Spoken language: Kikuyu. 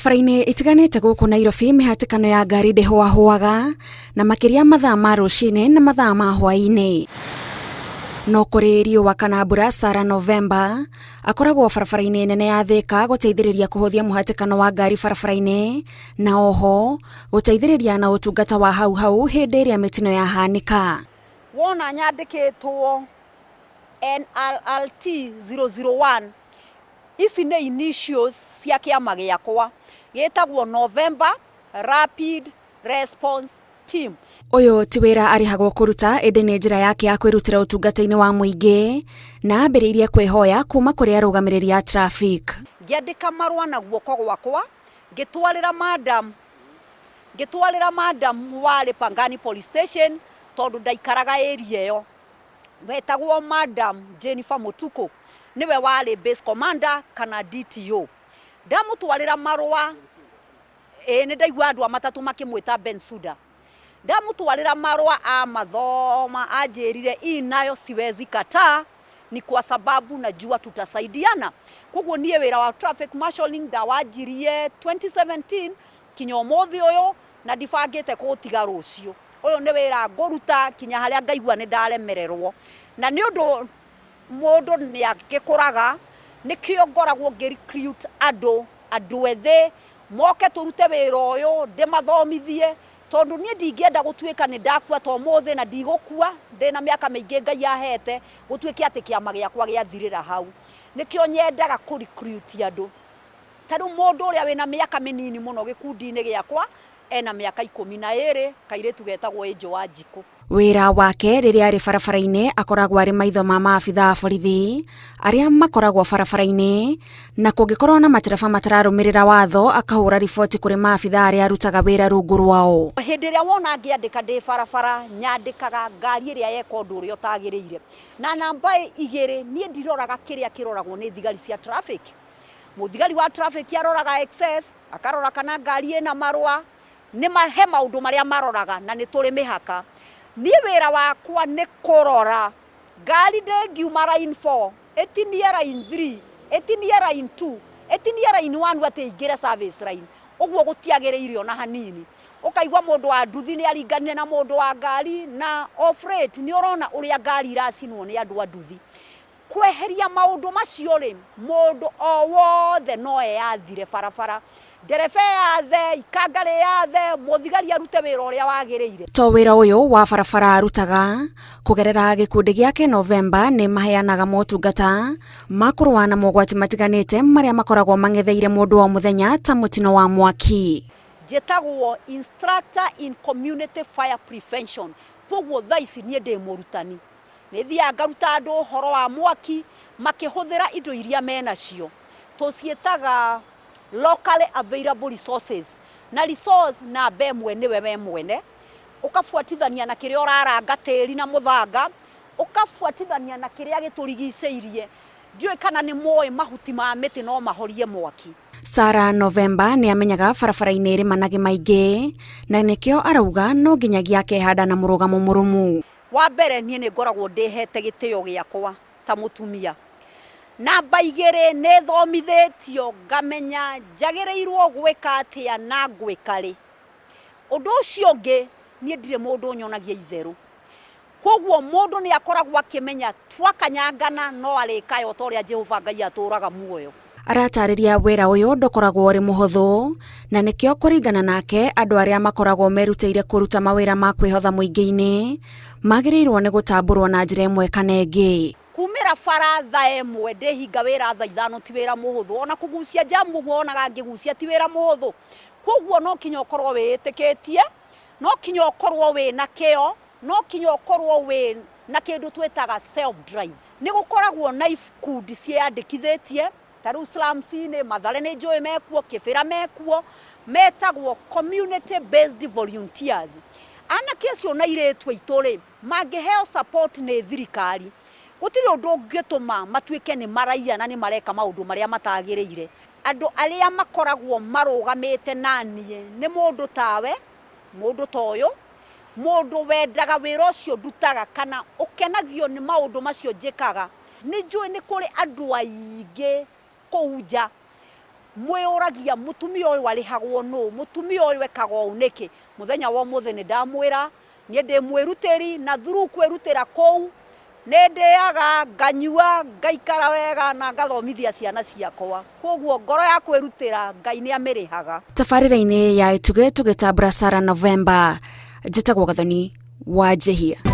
Barabara-inĩ itiganĩte gũkũ Nairobi mĩhatĩkano ya ngari ndĩhũahũaga na makĩria mathaa ma rũcinĩ na mathaa ma hwaĩ-inĩ. No kũrĩ riũa kana mbura Sarah November akoragwo barabara-inĩ nene ya Thika gũteithĩrĩria kũhũthia mũhatĩkano wa ngari barabara-inĩ na oho gũteithĩrĩria na ũtungata wa hau hau hĩndĩ ĩrĩa mĩtino yahanĩka. Wona nyandĩkĩtwo NRRT 001 Ici nĩ initials cia kĩama gĩakwa, gĩtagwo November Rapid Response Team. Ũyũ ti wĩra arĩhagwo kũruta ĩndĩ nĩ njĩra yake ya kwĩrutĩra ũtungata-inĩ wa mũingĩ na ambĩrĩirie kwĩhoya kuma kũrĩ arũgamĩrĩri a traffic. Ngĩandĩka marũa na guoko gwakwa ngĩtwarĩra madam, ngĩtwarĩra madam warĩ Pangani Police Station tondũ ndaikaraga area ĩyo. Wetagwo Madam Jennifer Mutuku, nĩwe warĩ base commander kana DTO. Ndamũtwarĩra marũa, ĩĩ nĩ ndaigua andũ a matatũ makĩmwĩta Bensuda. Ndamũtwarĩra marũa amathoma anjĩrire hii nayo siwezi kataa ni kwa sababu najua tutasaidiana. Koguo niĩ wĩra wa traffic marshalling ndawanjirie 2017 kinya ũmũthĩ ũyũ na ndibangĩte kũũtiga rũciũ. Ũyũ nĩ wĩra ngũruta kinya harĩa ngaigua nĩ ndaremererwo. Na nĩ ũndũ mũndũ nĩ agĩkũraga, nĩkĩo ngoragwo ngĩ recruit andũ, andũ ethĩ, moke tũrute wĩra ũyũ, ndĩmathomithie, tondũ niĩ ndingĩenda gũtuĩka nĩ ndakua ta ũmũthĩ na ndigũkua, ndĩna mĩaka mĩingĩ Ngai ahete, gũtuĩke atĩ kĩama gĩakwa gĩathirĩra hau. Nĩkĩo nyendaga kũ recruit andũ. Ta rĩu mũndũ ũrĩa wĩna mĩaka mĩnini mũno gĩkundi-inĩ gĩakwa ena mĩaka 12, kairĩtu getagwo Angel Wanjikũ. Wĩra wake rĩrĩa arĩ barabara-inĩ akoragwo arĩ maitho ma maabitha a borithi arĩa makoragwo barabara-inĩ na kũngĩkorwo na matereba matararũmĩrĩra watho akahũra riboti kũrĩ maabitha arĩa arutaga wĩra rungu rwao. Hĩndĩ ĩrĩa wona ngĩandĩka ndĩ barabara, nyandĩkaga ngari ĩrĩa yeka ũndũ ũrĩa ũtagĩrĩire. Na namba igĩrĩ, niĩ ndiroraga kĩrĩa kĩroragwo nĩ thigari cia traffic. Mũthigari wa traffic aroraga excess, akarora kana ngari ĩna marũa, nĩ ma, he maũndũ marĩa maroraga na nĩ tũrĩ mĩhaka. Niĩ wĩra wakwa nĩ kũrora ngari ndĩngiuma line 4 ĩtinie line 3 ĩtinie line 2 ĩtinie line 1 atĩ ĩingĩre service line. Ũguo gũtiagĩrĩire ona hanini. Ũkaigua mũndũ wa nduthi nĩ aringanire na mũndũ wa ngari na off rate nĩ ũrona ũrĩa ngari iracinwo nĩ andũ a nduthi. Kweheria maũndũ macio-rĩ, mũndũ o wothe no eyathire barabara. Ndereba eyathe, ikanga rĩyathe, mũthigari arute wĩra ũrĩa wagĩrĩire. To wĩra ũyũ wa barabara arutaga, kũgerera gĩkundi gĩake Novemba nĩ maheanaga motungata ma kũrũa na mogwati matiganĩte marĩa makoragwo mang'etheire mũndũ o mũthenya ta mũtino wa mwaki. Njĩtagwo instructor in community fire prevention, kwoguo thaa ici niĩ ndĩ mũrutani. Nĩ thiaga ngaruta andũ ũhoro wa mwaki makĩhũthĩra indo iria menacio. Tũciĩtaga locally available resources. Na resource namba ĩmwe nĩwe we mwene, ũkabuatithania na kĩrĩa ũraranga tĩri na mũthanga, ũkabuatithania na kĩrĩa gĩtũrigicĩirie. Ndiũĩ kana nĩ mũĩ mahuti ma mĩtĩ no mahorie mwaki. Sarah November nĩ amenyaga barabara-inĩ ĩrĩ managĩ maingĩ na nĩkĩo arauga no nginyagia akehanda na mũrũgamo mũrũmu. Wa mbere niĩ nĩ ngoragwo ndĩhete gĩtĩo gĩakwa ta mũtumia. Namba igĩrĩ nĩ thomithĩtio ngamenya njagĩrĩirwo gwĩka atĩa na ngwĩka rĩ. Ũndũ ũcio ũngĩ niĩ ndirĩ mũndũ ũnyonagia itherũ. Kwoguo mũndũ nĩ akoragwo akĩmenya twakanyangana no arĩkaya o ta ũrĩa Jehova Ngai atũraga muoyo. Aratarĩria wĩra ũyũ ndũkoragwo ũrĩ mũhũthũ na nĩkĩo kũringana nake andũ arĩa makoragwo merutĩire kũruta mawĩra ma kwĩhotha mũingĩ-inĩ magĩrĩirwo nĩ gũtambũrwo na njĩra ĩmwe kana ĩngĩ. Kumĩra bara thaa ĩmwe ndĩhinga wĩra thaa ithano ti wĩra mũhũthũ, ona kũgucia njamu ũguo wonaga ngĩgucia ti wĩra mũhũthũ. Kwoguo no kinya ũkorwo wĩĩtĩkĩtie, no kinya ũkorwo wĩna kĩo, no kinya ũkorwo wĩ na kĩndũ twĩtaga self drive. Nĩ gũkoragwo na ikundi ciĩyandĩkithĩtie, ta rĩu slums-inĩ, Mathare nĩ njũĩ mekuo, Kĩbĩra mekuo, metagwo community based volunteers. Anake acio na airĩtu aitũ rĩ, mangĩheo support nĩ thirikari, gũtirĩ ũndũ ũngĩtũma matuĩke nĩ maraiya na nĩ mareka maũndũ marĩa matagĩrĩire. Andũ arĩa makoragwo marũgamĩte naniĩ nĩ mũndũ tawe, mũndũ ta ũyũ, Mũndũ wendaga wĩra ũcio ndutaga kana ũkenagio nĩ maũndũ macio njĩkaga. Nĩ njũĩ nĩ kũrĩ andũ aingĩ kũu nja Mwĩyũragia mũtumia ũyũ arĩhagwo nũ, mũtumia ũyũ ekaga ũũ nĩkĩ? Mũthenya wa ũmũthĩ nĩ ndamwĩra niĩ ndĩ mwĩrutĩri, na through kwĩrutĩra kũu nĩ ndĩaga, nganyua, ngaikara wega na ngathomithia ciana ciakwa. Kwoguo ngoro ya kwĩrutĩra Ngai nĩ amĩrĩhaga. Tabarĩra-inĩ ya Ĩtugĩ tũgĩtambũra Sarah November, njĩtagwo Gathoni wa Njĩhia.